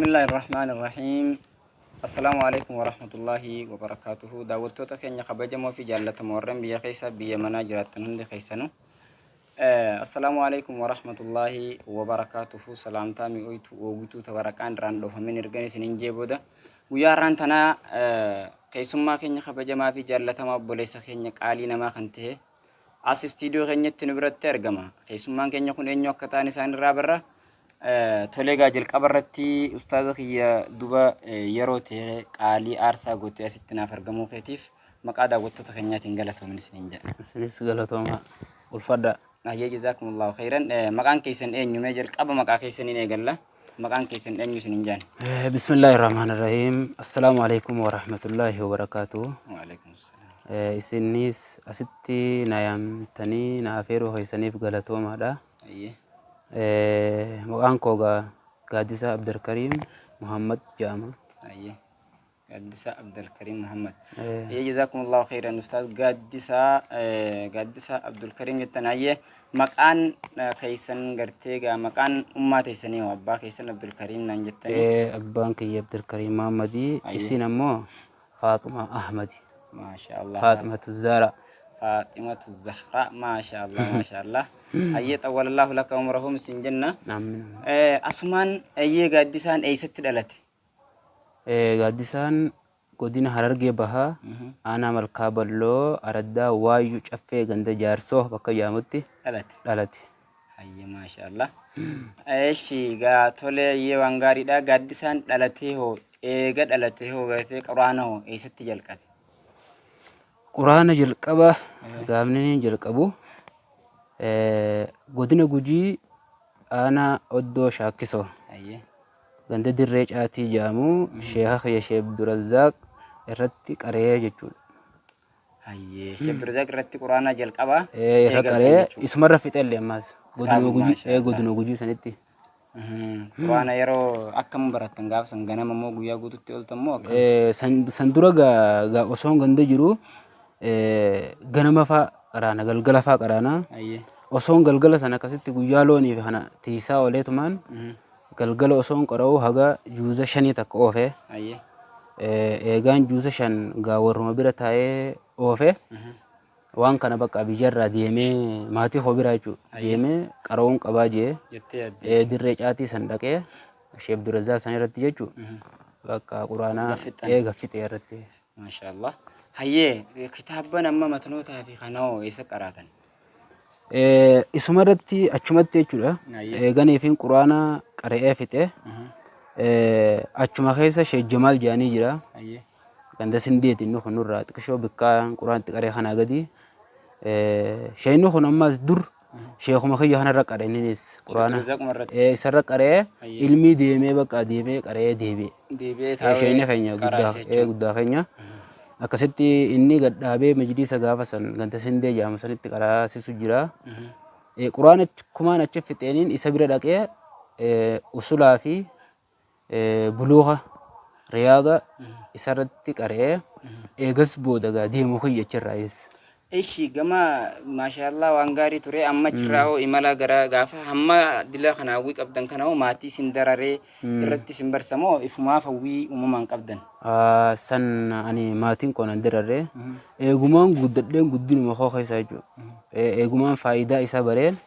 Bismillaahi Rahmaani Rahiim. Assalaamu alaikum warahmatullaahi wabarakaatuhu. Daawwattoota keenya kabajamoo fi jaallatamoo warreen biyya keessa biyya manaa jiraattan hundi keessanuu. Assalaamu alaikum warahmatullaahi wabarakaatuhu. Salaamtaa mi'ooytuu oogituu tabaraqaan irraan dhoofamin ergan isiniin jee booda guyyaa har'aan tanaa keessummaa keenya kabajamaa fi jaallatamaa obboleessa keenya qaalii namaa kan ta'e as istiidiyoo keenyatti nu biratti argama. Keessummaan keenya kun eenyu akka ta'an isaan irraa barra. Tolee egaa jalqaba irratti ustaaza kiyya duba yeroo ta'e qaalii aarsaa gootee asitti naaf argamuu keetiif maqaa daawwattoota keenyaatiin galatoomin isiniin jedha. Isinis galatooma ulfadha. Ayyee jazaakumullahu khayran. Maqaan keessan eenyu mee jalqaba maqaa keessaniin eegalla. Maqaan keessan eenyu isiniin jedhan. Bismillaahi Rahmaani Rahiim. Assalaamu alaikum warahmatullaahi wabarakaatuh. Waalaikum salaam. Isinis asitti na yaamtanii na afeeruu keessaniif galatoomaadha. Ayyee. Maqaan koo gaa Gaaddisaa Abdulkariim Muhammad jedhama. Ayyee. Gaaddisaa Abdulkariim Muhammad. Ayyee jazaakumullahu khairan ustaaz Gaaddisaa Gaaddisaa Abdulkariim jettan ayyee maqaan keessan gartee gaa maqaan ummaa teessanii hoo abbaa keessan Abdulkariim naan jettanii. Abbaan kiyya Abdulkariim Muhammadii Ayyee. isiin ammoo Faaxumaa Ahmadi. Maasha Allah. Faaximatu Zaara. Faaximatu Zahra. Maasha Allah maasha Allah. Ayyee xawwalallahu laka umrahum isin jenna. Amiin. Asumaan ayyee Gaaddisaan eessatti dhalate? Gaaddisaan godina Harargee Bahaa aanaa Malkaa Balloo araddaa Waayyuu Caffee ganda Jaarsoo bakka jedhamutti Dhalate. dhalate. Hayyee maasha Allah. Eshi gaa tolee ayyee waan gaariidha. Gaaddisaan dhalatee hoo eega dhalatee hoo gartee quraana hoo eessatti jalqabe? Quraana jalqaba gaafni inni jalqabu godina Gujii aanaa Oddoo Shaakkisoo Hayyee. ganda Dirree Caatii jedhamu sheeka kiyya Sheek Abdurazaaq irratti qaree jechuudha. Hayyee. Sheek Abdurazaaq irratti quraana jalqaba Irra eegaltan qaree jechuudha. isumarra fixellee ammaas godinuma Kitaaba Gujii maasha Allah. godinuma Gujii sanitti. Quraana yeroo akkam barattan gaafa san ganama moo guyyaa guututti ooltan moo akkam? San dura gaa gaa osoon ganda jiru ganama faa qaraana galgala faa qaraana Hayyee. osoon galgala sana akkasitti guyyaa loonii fi kana tiisaa ooleetumaan galgala osoon qara'uu haga juuza shanii takka oofe. Hayyee. Eegaan juuza 5 gaa warruma bira taa'ee oofe. Waan kana bakka biyyarraa deemee maatii koo biraa jechuudha. Deemee qara'uun qabaa jee Jettee yaadde jechuudha. Dirree caatii san dhaqee Sheekh Abdurrazzaaq san irratti jechuudha. Bakka quraanaa Gaffixxan. gaffixee irratti. Maashaallah. Hayyee kitaabban amma matnootaa fi kana hoo eessa qaraatan? Isuma irratti achumatti jechuudha. Eeganiifiin quraana qara'ee fixe. Achuma keessa Sheekh Jamaal jedhanii jira. Ganda Sindeeti inni kun nurraa xiqishoo bikkaa quraan itti qaree kanaa gadi. Sheekni kun ammas dur sheekuma kiyya kanarra qare inninis quraana. Abdurrazaaquma irratti. Isarra qaree Hayyee. ilmii deemee bakka deemee qaree deebi'e. Deebi'ee taa'ee Sheekni keenya guddaa qaraase jechuudha. guddaa keenya. Akkasitti inni gad dhaabee majliisa gaafa san ganda Sindee jedhamu sanitti qaraasisu jira. Quraana kumaan achi fixeeniin isa bira dhaqee usulaa fi buluuka riyaada isarratti qara'ee eegas booda gaa deemu kiyya achirraayis. Ishi gama maashaallah waan gaarii ture amma achirraa hoo imala gara gaafa hamma dila kana hawwii qabdan kana hoo maatii isin dararee irratti isin barsa moo ifumaaf hawwii uumamaan qabdan? San ani maatiin koo nan dararree eegumaan guddadheen guddinuma koo keessa jechuudha. Eegumaan faayidaa isaa bareen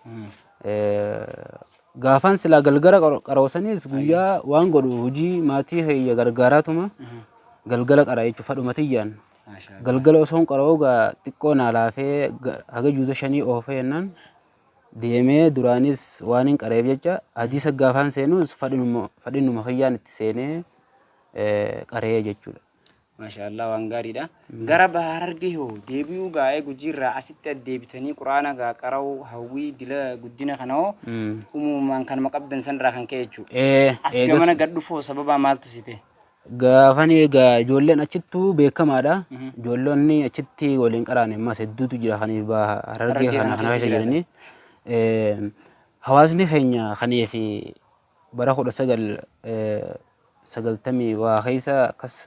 Gaafaan silaa galgala qaroosanis guyyaa waan godhu hojii maatii kiyya gargaaraatuma galgala qara jechuudha fadhuma tiyyaan. Galgala osoon qara'uu gaa xiqqoo naa laafee haga juuza shanii oofee jennaan deemee duraanis waan hin qareef jecha hadiisa gaafaan seenus fadhinuma kiyyaan itti seenee qaree jechuudha. Maashaa Allah waan gaariidha. Gara baha Harargee hoo deebi'uu gaa'ee Gujiirraa asitti addeebitanii Qur'aana gaa qara'uu hawwii dila guddina kana hoo umumaan kanuma qabdan sanirraa kan ka'e jechuudha. As Eegas gamana gad dhufuu hoo sababaa maaltu si ta'e? Gaafan egaa ijoolleen achittuu beekamaadha. Ijoollonni achitti waliin qaraane ammas hedduutu jira kaniif baha Harargee Harargee kana kana kana keessa keessa jiraatan. jiranii. Hawaasni keenya kaniif bara 19 90 waa keessa akkas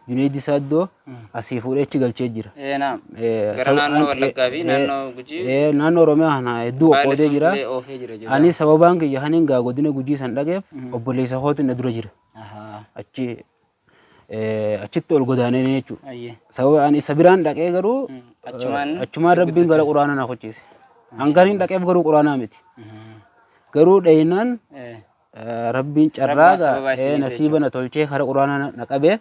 Junaidi Saaddoo asii fuudhee achi galchee jira. Naam. Gara naannoo Wallaggaa fi naannoo Gujii. Naannoo Oromiyaa kana hedduu qoqqoodee jira. Baalee oofee jira jechuudha. Ani sababaan kiyya kaniin gaa godina Gujii san dhaqeef obboleessa kootu na dura jira. Achi achitti ol godaanee jechuudha. Sababa ani isa biraan dhaqee garuu achumaan Rabbiin gara Quraana na kochiise. Hangariin dhaqeef garuu Quraanaa miti. Garuu dhahinaan Rabbiin carraa gaa nasiiba na tolchee kara Quraanaa na qabee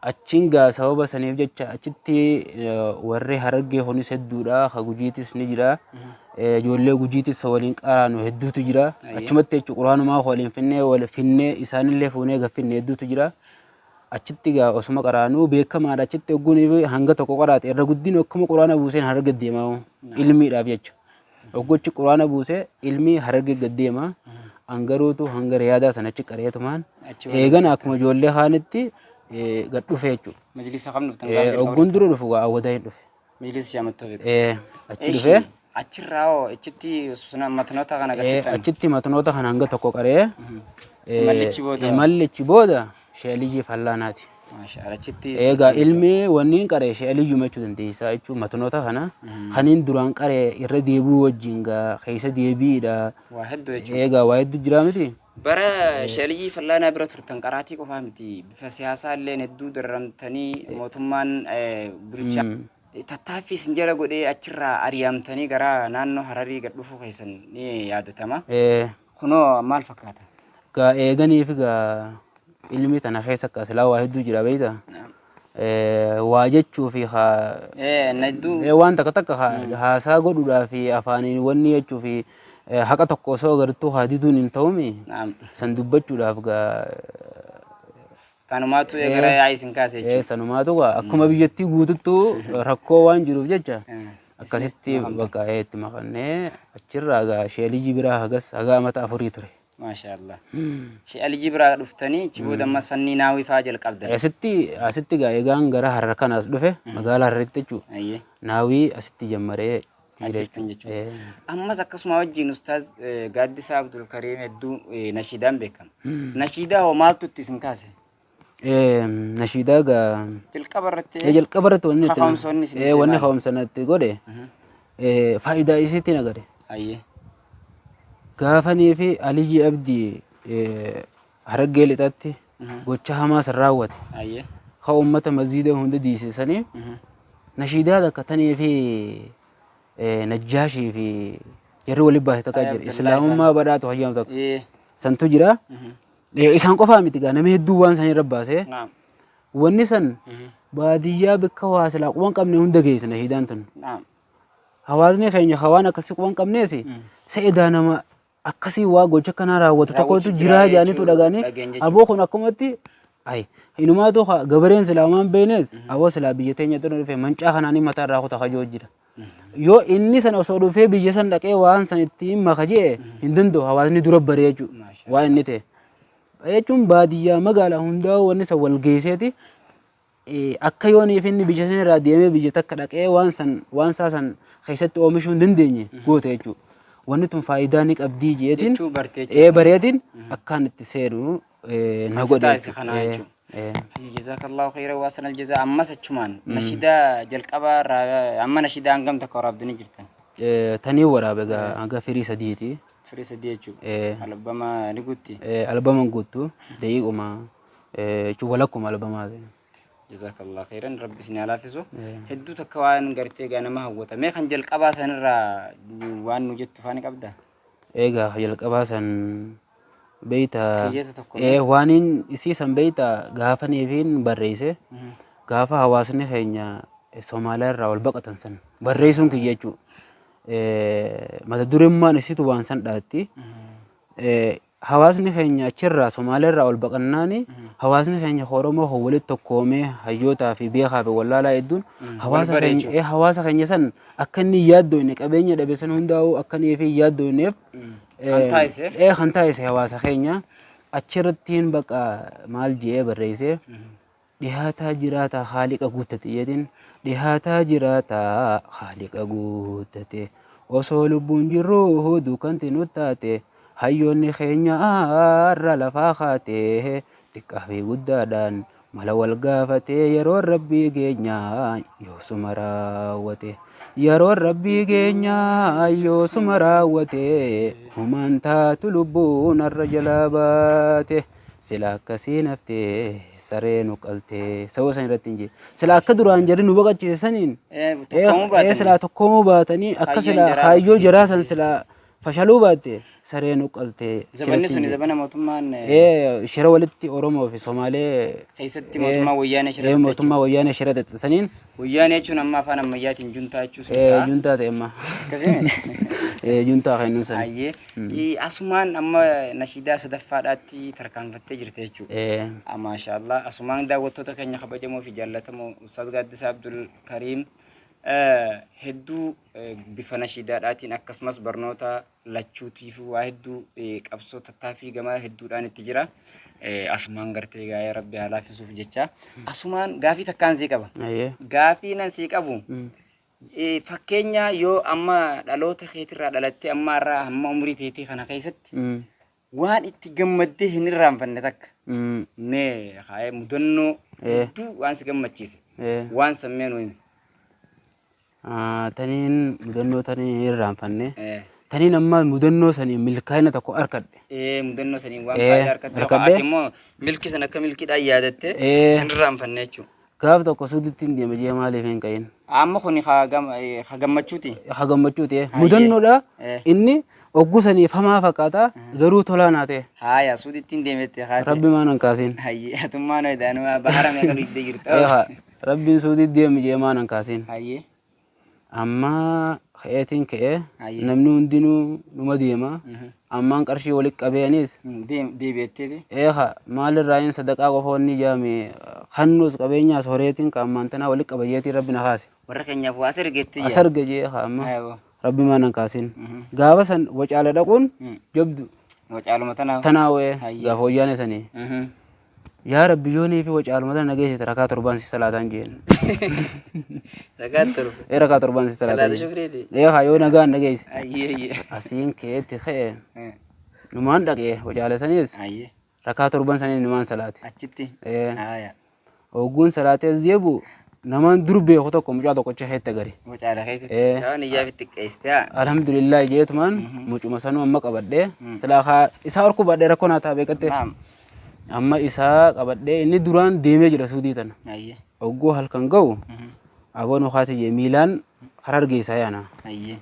achiin gaa sababa saniif jecha achitti warri Harargee kunis hedduudha, ka Gujiitis ni jira. Ijoollee Gujiitis waliin qaraanu hedduutu jira. Achumatti jechuun Quraanumaa waliin finnee wal finnee isaanillee fuunee gaffinne hedduutu jira. Achitti gaa osuma qaraanuu beekamaadha. Achitti hogguun hanga tokko qaraate irra guddin akkuma Quraana buuseen Hararge deemaa ilmiidhaaf jecha. Hoggochi Quraana buusee ilmii Hararge gad deema. Angaruutu hanga Riyaadaa sana achi qareetumaan eegana akkuma ijoollee kaanitti gad dhufe jechuudha. Majlisa kam dhuftan gaafa jalqaba? Hogguun dura dhufu gaa Awwadaa hin dhufe. Majlisa Shaamattoo beeku. Achi dhufee. Achirraa hoo achitti matnoota kana gad fixan? Achitti matnoota kana hanga tokko qaree. Imallichi booda. Imallichi booda Sheeliyyi Fallaanaati. Maashaa achitti. Egaa ilmi wanniin qaree Sheeliyyuma jechuu dandeessaa jechuun matnoota kana kaniin duraan qaree irra deebi'uu wajjin gaa keessa deebiidha. Waa hedduu jechuudha. Egaa waa hedduu jiraa miti. Bara Sheeliyyii Fallaanaa bira turtan qaraatii qofaa miti bifa siyaasaa illee hedduu dararamtanii mootummaan bulchaa tattaaffii isin jala godhee achirraa ari'amtanii gara naannoo Hararii gad dhufuu keessan ni yaadatama. Kunoo maal fakkaata? Gaa eeganiif gaa ilmi tana keessa akka silaa waa hedduu jira beektaa? Waa jechuu fi waan takka takka haasaa godhuudhaa fi afaaniin wanni jechuu fi haqa tokko osoo agartuu haa diduun hin ta'umi san dubbachuudhaaf gaa. Kanumaatu gara yaa'ii isin kaase jechuudha. Sanumaatu gaa akkuma biyyattii guututtuu rakkoo waan jiruuf jecha akkasitti bakka itti makannee achirraa gaa Sheeliji biraa hagas hagaa mata 4 ture. Maashaallah. Sheeliji biraa dhuftanii achi booda ammas fannii naawii fa'aa jalqabdan. Asitti gaa egaan gara Harar kanaas dhufe magaalaa Hararitti jechuudha. Naawii asitti jammaree Achittan jechuudha. Ammas akkasuma wajjin Ustaaz Gaaddisaa Abdulkariim hedduu nashiidaan beekama. Nashiidaa hoo maaltu itti isin kaase? Nashiidaa gaa. Jalqaba irratti. Jalqaba irratti wanni itti. Kaka'umsoonni isin itti Wanni kaka'umsa natti godhe faayidaa isiitti nagare. Gaafanii fi Aliyyi Abdii Harargee Lixaatti gocha hamaa san raawwate. Ka uummata masjiida hunda diisisanii nashiidaa takka tanii fi Najjaashii fi jarri waliin baase takka jira. Islaamummaa badhaatu hayyamu takka. Santu jira. Isaan qofaa miti gaa nama hedduu waan san irra baase. Wanni san baadiyyaa bakka waa silaa quban qabne hunda geesse nashiidaan tun. Hawaasni keenya hawaan akkasii quban qabnees se'edaa nama akkasii waa gocha akkanaa raawwatu tokkotu jiraa jedhaniitu dhagaanii aboo kun akkumatti ay inumaatu gabareen silaa waan beeknees aboo silaa biyya teenya xinoo dhufe mancaa kanaanii mataa irraa kuta kajoo jira. Yoo inni san osoo dhufee biyya san dhaqee waan san ittiin maka je'e hin danda'u hawaasni dura baree jechuudha waan inni ta'e. Jechuun baadiyyaa magaalaa hundaa'uu wanni san wal geesseeti akka yooniif inni biyya san irraa deemee biyya takka dhaqee waan san waan isaa san keessatti oomishuu hin dandeenye goota jechuudha. Wanni tun faayidaa ni qabdii jeetiin Jechuu bartee jechuudha. Bareetiin akkaan itti seenu na Kan si godhe taasise jechuudha. kanaa jechuudha. Jazakallahu khayran wa sanal jazaa ammas achumaan nashidaa jalqabaa irraa amma nashidaa hangam takka waraabdanii jirtan? Tanii waraabe egaa hanga firii 3ti. Firii 3 jechuudha. Albama ni guutti? Albama guuttu daqiiquma jechuun walakkuma albamaati. Jazakallah khairan rabbi isin haa laaffisu. Hedduu takka waan gartee egaa nama hawwata. Mee kan jalqabaa sanirraa waan nu jettu faani qabda? Egaa kan jalqabaa san beeyta Keeyyata tokko mee? Waaniin isii san beeyta gaafaniifiin barreeyse gaafa hawaasni keenya Somaaliyaa irraa ol baqatan san barreessuun kiyya jechuudha. Mata durummaan isiitu waan san dhaatti. Hawaasni keenya achirraa Somaaleerraa ol baqannaani hawaasni keenya Oromoo kan walitti tokkoomee hayyootaa fi beekaa fi wallaalaa hedduun hawaasa bare keenya jechuudha. hawaasa keenya san akka inni hin yaaddoyne qabeenya dhabe san hundaa'uu akka inni fi hin yaaddoyneef Kan taasiseef? Kan taasise hawaasa keenya achirrattiin baqa maal je'ee barreessee Dhihaataa jiraataa Khaaliqa guuttate jedhin Dhihaataa jiraataa Khaaliqa guuttate Osoo lubbuun jirruu dukkanti nu taate Hayyoonni keenya har'a lafaa kaate Xiqqaa fi guddaadhaan mala wal gaafatee yeroon rabbii geenyaa yoosuma raawwate. Yeroon rabbii geenyaa yoosuma raawwate humaan taatu lubbuun har'a jalaa baate. Sila akkasii naftee saree nu qaltee sababa san irratti hin jee. Sila akka duraan jarri nu baqachiise saniin Tokkoomuu baatanii. Silaa tokkoomuu baatanii akka Kaayyoon silaa jaraa kaayyoo jaraa san silaa fashaluu baatte saree nu qaltee. Zabanni suni zabana mootummaan Shira walitti Oromoo fi Somaalee keessatti mootummaa wayyaanee shira mootummaa wayyaanee shira xaxxisaniin Wayyaanee jechuun amma afaan ammayyaatiin juntaa jechuu sun ta'a. Juntaa ta'e amma. Akkasii Juntaa kennuun san. Ayyee. Asumaan amma nashiidaa sadaffaadhaatti tarkaanfattee jirte jechuudha. Maashaallah. Asumaan daawwattoota keenya kabajamoo fi jaallatamoo Ustaaz Gaaddisaa Abdul Kariim hedduu bifa nashiidaadhaatiin akkasumas barnoota lachuutiif waa hedduu qabsoo tattaaffii gama hedduudhaan itti jira. Asumaan gartee gaa'ee rabbi haa laaffisuuf jecha. Asumaan gaafii takkaan sii qaba. Gaafii nan sii qabu. Fakkeenya yoo amma dhaloota keetirraa dhalattee amma irraa hamma umurii teetii kana keessatti waan itti gammaddee hin irraanfanne takka. Mee haa'ee mudannoo hedduu waan si gammachiise. Waan sammee nu himi. Taniin mudannoo taniin hin irraanfanne. Taniin amma mudannoo saniin milkaa'ina tokko argadhe. Mudannoo saniin waan faayidaa argatte argadhe. Ati immoo milki sana akka milkiidhaan yaadatte hin irraanfanne jechuudha. Gaaf tokko suuditti hin deema jee maaliif hin ka'in? Amma kuni haa gammachuuti. Haa gammachuuti. Mudannoodha. Inni oggu saniif hamaa fakkaata garuu tolaa naa ta'e. Haaya suuditti hin deemette haate. Rabbi maan hin kaasin. Hayyee atummaan hoydaanuu bahara meeqa dhugdee jirta. Rabbiin suuditti deemi jee maan hin kaasin. Hayyee. Amma ka'eetiin ka'ee Hayyee. Namni hundinuu numa deema. Ammaan qarshii walitti qabee anis Deebi'atteeti. Eeha maalirraa hin sadaqaa qofa wanni jaame kannuus qabeenyaas horeetiin ka ammaan tanaa walitti qaba jeetiin rabbi na kaase. Warra keenyaaf waa as ergeetti. As arge jee haa amma rabbi maan hin kaasin. Gaafa san wacaala dhaquun jabdu. Wacaaluma tanaa. Tanaa wa'ee Hayyee. gaafa wayyaane sanii. Yaa Rabbi yoo nii fi wacaaluma tana nageessite rakaa torbaan si salaataan jeen. Rakaa torba. Ee rakaa torbaan si salaataan Salaata jeen. shukriiti. Ee haa yoo nagaan nageesse. Ayyee ayyee. Asiin keetti ka'e numaan dhaqee wacaala saniis Ayyee. Rakaa torban saniis numaan salaate. Achitti. Ee Haaya. Ogguun salaatee as deebi'u namaan dur beeku tokko mucaa tokkocha keetti agare. Wacaala keessatti. Ee. Waan iyyaa fi xiqqeessite haa. Alhamdulillah jeetumaan mucuma sanuu amma qabadhee silaa kaa isaa orku baadhee rakkoo naa ta'a beekatte. Naam. Amma isaa qabadhee inni duraan deemee jira suudii tana. Ayyee. Ogguu halkan ga'u aboo nu kaase jee miilaan karaa argeessaa yaana. Ayyee.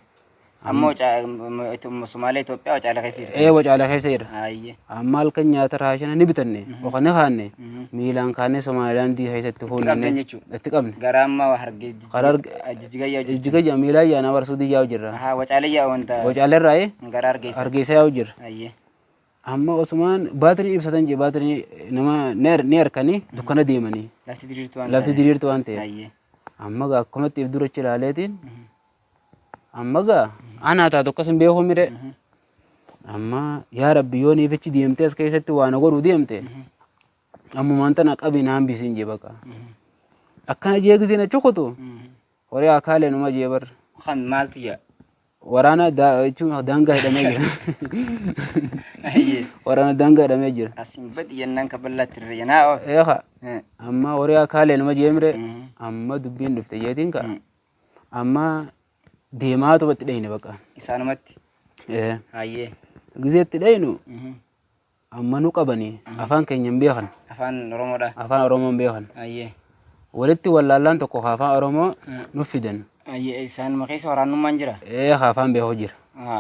Amma Sumaalee Itoophiyaa Wacaala keessa jirti. Ee Wacaala keessa jira. Ayyee. Amma halkan nyaata raashina ni bitanne yookaan ni kaanne miilaan kaannee Somaalilaandii keessatti qabdan fuunanne jechuudha. Itti qabne. Garaa amma hargee Karaa jijjiga yaa'u jirti. Jijjiga jaa miilaan yaana bara suudii yaa'u jirra. Ahaa Wacaala yaa'u wanta. Wacaala irraa Garaa hargeessa. Hargeysa yaa'u jirra. Ayyee. Amma osumaan baatirii ibsatan jee baatirii nama ni harkanii dukkana deemanii. Lafti diriirtuu waan Lafti ta'eef. diriirtuu waan ta'eef. Ayyee. Amma gaa akkumatti if durachi ilaaleetiin amma gaa anaa taatu akkas hin beeku mire. Amma yaa Rabbi yoo niifichi deemtee as keessatti waa na godhuu deemte ammumaan tana qabi na hambisiin jee baqa. Akkana jee gisee na cukutu horii akaalee numa jee bar. Kan maaltu jaa? Waraana jechuun daangaa hidhamee jira. Ayyee. Waraana daangaa hidhamee jira. Asiin badi jennaan ka bal'aatti irra jenaa oo. Eeha amma horii akaalee numa jee mire amma dubbiin dhufte jeetiin ka amma deemaatu itti dhayne bakka. Isaanumatti. Ee. Ayyee. Gizee itti dhaynu amma nu qabanii afaan keenya hin beekan. Afaan Oromoodha. Afaan Oromoo hin beekan. Ayyee. Walitti wallaallaan tokko ka afaan Oromoo nu fidan. Ayyee isaanuma keessa waraannummaan jira. Ee ka afaan beeku jira.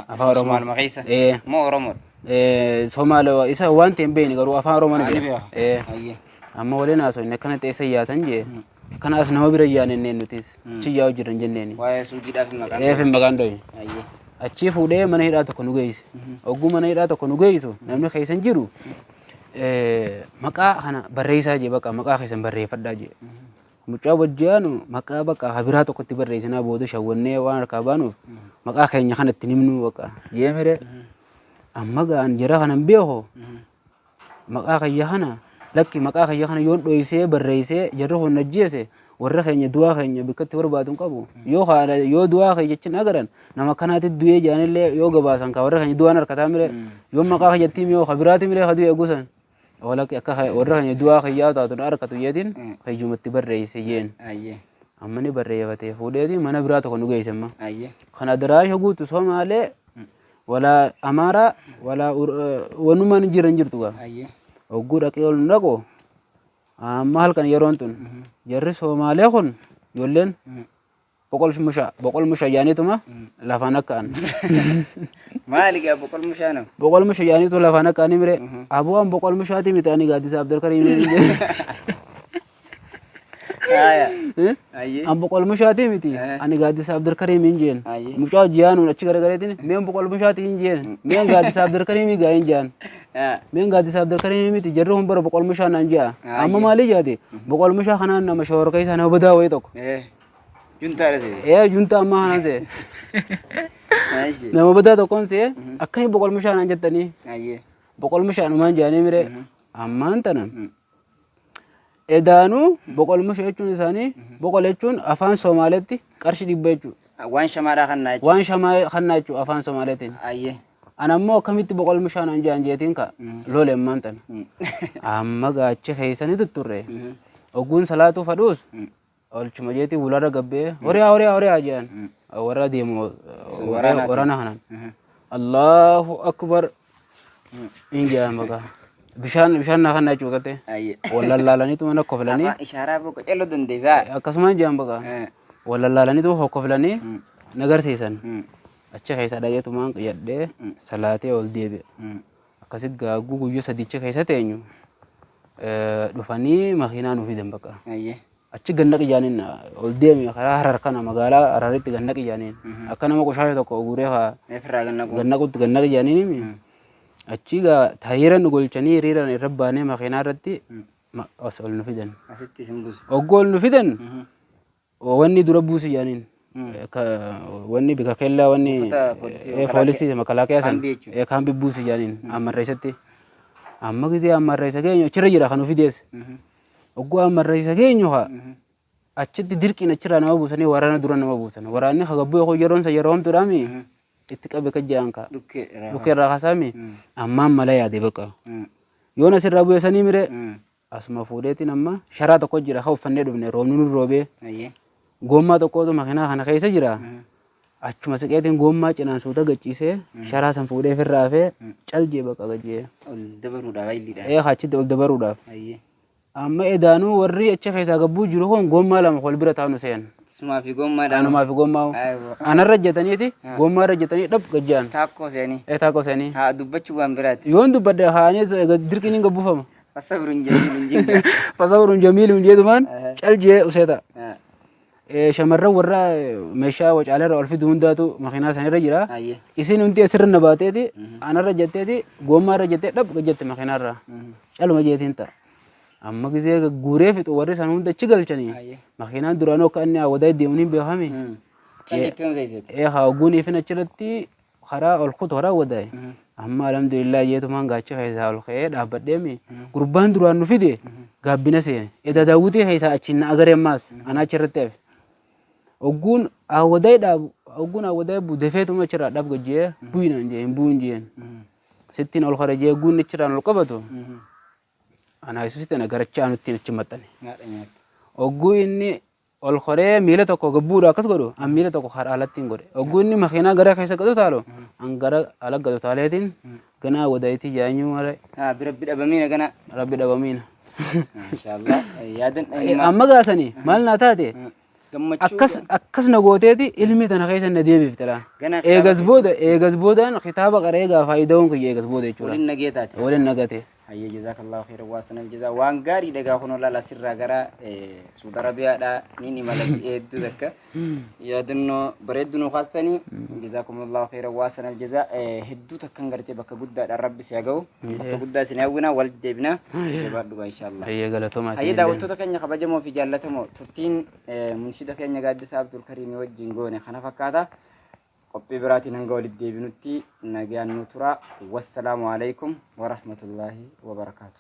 Afaan Oromoo. Somaaluma keessa. Ee. Moo Oromoodha? Ee Somaale isa waan ta'e hin beekne garuu afaan Oromoo ni Ni beeka. beeka. Ee. Ayyee. Amma waliin haasofne akkana ta'e isa yaatan jee. Akkana as nama bira yaane jenneen nutis. Achi yaa'u jiran jenneeni. Waa'ee suuqiidhaaf maqaan. Ee fi maqaan dhoyi. Ayyee. Achii fuudhee mana hidhaa tokko nu geesse. Ogguu mana hidhaa tokko nu geessu namni keessa hin jiru maqaa kana barreessaa jee bakka maqaa keessan barreeffadhaa jee. Mucaa wajjiyaanu maqaa bakka habiraa tokkotti barreessinaa booda shawwannee waan harkaa baanuuf maqaa keenya kana ittiin himnuu bakka jee mire. Amma ga'an jara kana hin beeku maqaa kiyya kana lakki maqaa kiyya kana yoon dhoysee barreessee jarri kun ajjeese warra keenya du'aa keenya bikkatti barbaadu hin qabu yoo haadha yoo du'aa kiyya jechuun agaran nama kanaatti du'ee jedhanillee yoo gabaasan ka warra keenya du'aan harkataa mire yoo maqaa kiyyatti hime yoo ka biraati mire ka du'e gusan Wala akka warra keenya du'aa kiyyaa taatu na harkatu jeetiin kiyyumatti barreesse jeen. Amma ni barreeffatee fuudheeti mana biraa tokko nu geesse amma. Kana daraasha guutu Somaalee walaa Amaaraa walaa wanumaan hin jiran jirtu gaa. Hogguu dhaqee ol nu dhaqu amma halkan yeroon tun jarri Somaalee kun ijoolleen boqol mushaa boqol mushaa jaaniituma lafaan akka an. Maali gaa boqol mushaa nama? Boqol mushaa jaaniitu lafaan akka ani mire abu'aan boqol mushaati miti ani gaaddisa Abdulkariim. Haya. Ayyee. An boqol mushaati miti ani gaaddisa Abdulkariim hin jeen. Mucaa jiyaanuun achi garagareetiin meen boqol mushaati hin jeen. Meen gaaddisa Abdulkariim gaa hin jaan. Meen gaaddisa Abdulkariim miti jarri kun bara boqol mushaa naan jaa. Amma maali jaate boqol mushaa kanaan nama shoora keessa nama badaa wayii tokko. Juntaa dha see. Ee junta ammaa kanaan see. Nama badaa tokkoon see akkami boqol mushaa naan jettanii. Boqol mushaa numaan jaanii mire ammaan tana. Edaanuu boqol mushaa jechuun isaanii boqol jechuun afaan Somaaleetti qarshii 100 jechuudha. Waan shamaadhaa kannaa jechuudha. Waan shamaa kannaa jechuudha afaan Somaaleetiin. Ana ammoo akkamitti boqol mushaa naan jaan jeetiin ka lole ammaan tana. Amma gaachi keessanii tutturre. Ogguun salaatuu fadhuus olchuma jeetiin wularra gabbee horiyaa horiyaa horiyaa jedhan warra deemu waraana kanaan. Allahu akbar hin jedhan baqa. Bishaan bishaan naa kannaa jechuu gattee. Wallallaalaniitu mana koflanii. Afaan ishaaraa boqo celloo dandeessaa. Akkasumaan jedhan baqa. Wallallaalaniitu hokkoflanii nagarsiisan. Achi keessa dhaqeetumaan qiyadhee salaatee ol deebi'e. Akkasi gaagguu guyyaa sadicha keessa teenyu dhufanii makiinaa nu fidan baqa. Achi ganna qiyyaaniin ol deeme karaa Harar kana magaalaa Hararitti ganna qiyyaaniin akka nama qoshaasha tokko guuree haa gannaqutti ganna qiyyaaniin achi gaa hiriira nu golchanii hiriira irra baanee makiinaa irratti as ol nu fidan. Asitti isin buuse. Oggoo ol nu fidan wanni dura buusi jaaniin. Wanni bika kellaa wanni poolisii makalaakiyaa san kaambii buusi jaaniin ammarreessatti. Amma gisee ammarreessa geenyu achirra jira kan nu fidees. Oggoo ammarreessa geenyu haa achitti dirqiin achirraa nama buusanii waraana dura nama buusan. Waraanni hagabbuu yoo yeroon san yeroo hamtuudhaami itti qabe kan jedhan kaa. Dhukkee irraa kaasaami ammaan mala yaade baqa. Yoon asirraa bu'e sanii mire asuma fuudheetiin amma sharaa tokko jira kan uffannee dhufne roobni nu roobee goommaa tokkootu makiinaa kana keessa jira. Achuma siqeetiin goommaa cinaan suuta gachiisee sharaa san fuudhee ofirraa hafee caljee baqa gajjee. Ol dabaruudhaaf ayiliidhaan. Ee achitti ol dabaruudhaaf. Amma edaanuu warri achi keessaa gabbuu jiru kun goommaa lama wal bira taa'u seen. Sumaa fi goommaadhaan. Anumaa fi goommaa. Anarra jetaniiti goommaa irra jetanii dhab gajjaan. Taakkoo seenii. Ee taakkoo seenii. Haa dubbachuu waan biraati. Yoon dubbadhe haaniis dirqiin hin gabbufama. Fasabrun jamiilun jinga. Fasabrun jamiilun jeetumaan caljee useeta. Shamarran warra meeshaa wacaaleerra ol fidu hundaatu makiinaa sanirra jira. Isin hundi asirra na baateeti anarra jetteeti goommaa irra jettee dhab jette makiinaarra. Caluma jeetiin ta'a. Amma gisee guuree fixu warri san hunda achi galchanii makiinaan duraanuu akka inni awwadaa deemuun hin beekami. Ee haa ogguun ifin achirratti karaa ol kutu karaa awwadaa'e. Amma alhamdulillah jeetumaan gaacha keessaa ol ka'ee dhaabbadheemi. Gurbaan duraan nu fide gaabbina seene. Eda daawwitii keessaa achiin na agaree ammaas anaa achirratti hafe. Ogguun awwadaa'e dhaabu ogguun awwadaa'e bu dafeetuma achirraa dhab gajjee bu'inaan jee hin bu'uun jeen. Sittiin ol kara jee ogguun achirraan ol qabatu. Anaa yesuusitti ana garacha aanuttiin achi maxxane. Ogguu inni ol koree miila tokko gabbuudha akkas godhu an miila tokko karaa alatti hin godhe. Ogguu inni makiinaa gara keessa gadu taalu an gara ala gadu taaleetiin ganaa wadaayitii jaanyuu malee. Rabbi dhabamiina gana. Rabbi dhabamiina. Inshaallah yaadan. Amma gaasanii maal naa taate Gammachuu. Akkas akkas na gooteeti ilmi tana keessa na deebifte laa. Ganaa Eegas booda eegas boodaan kitaaba qaree gaa faayidaawwan kiyya eegas booda jechuudha. Waliin nagee taate. Waliin nagate. Hayyee jazaakallahu khairan wa ahsanal jazaa. Waan gaarii dhagaa kunoo laala asirraa gara Suudi Arabiyaadhaa niin imala hedduu takka. Yaadannoo bareeddu nu kaastanii jazaakumullahu khairan wa ahsanal jazaa hedduu takkan gartee bakka guddaadhaan rabbi si haa ga'u. Bakka guddaa isin hawwina wal deebina. Jabaadhu gaa inshaallah. Hayyee galatoomaa Hayyee isinillee. daawwattoota keenya kabajamoo fi jaallatamoo turtiin munshida keenya Gaaddisaa Abdulkariimii wajjin goone kana fakkaata. Qophii biraatiin hanga walitti deebinutti nagaan nu tura. Wassalaamu alaikum warahmatullaahi wabarakaatu.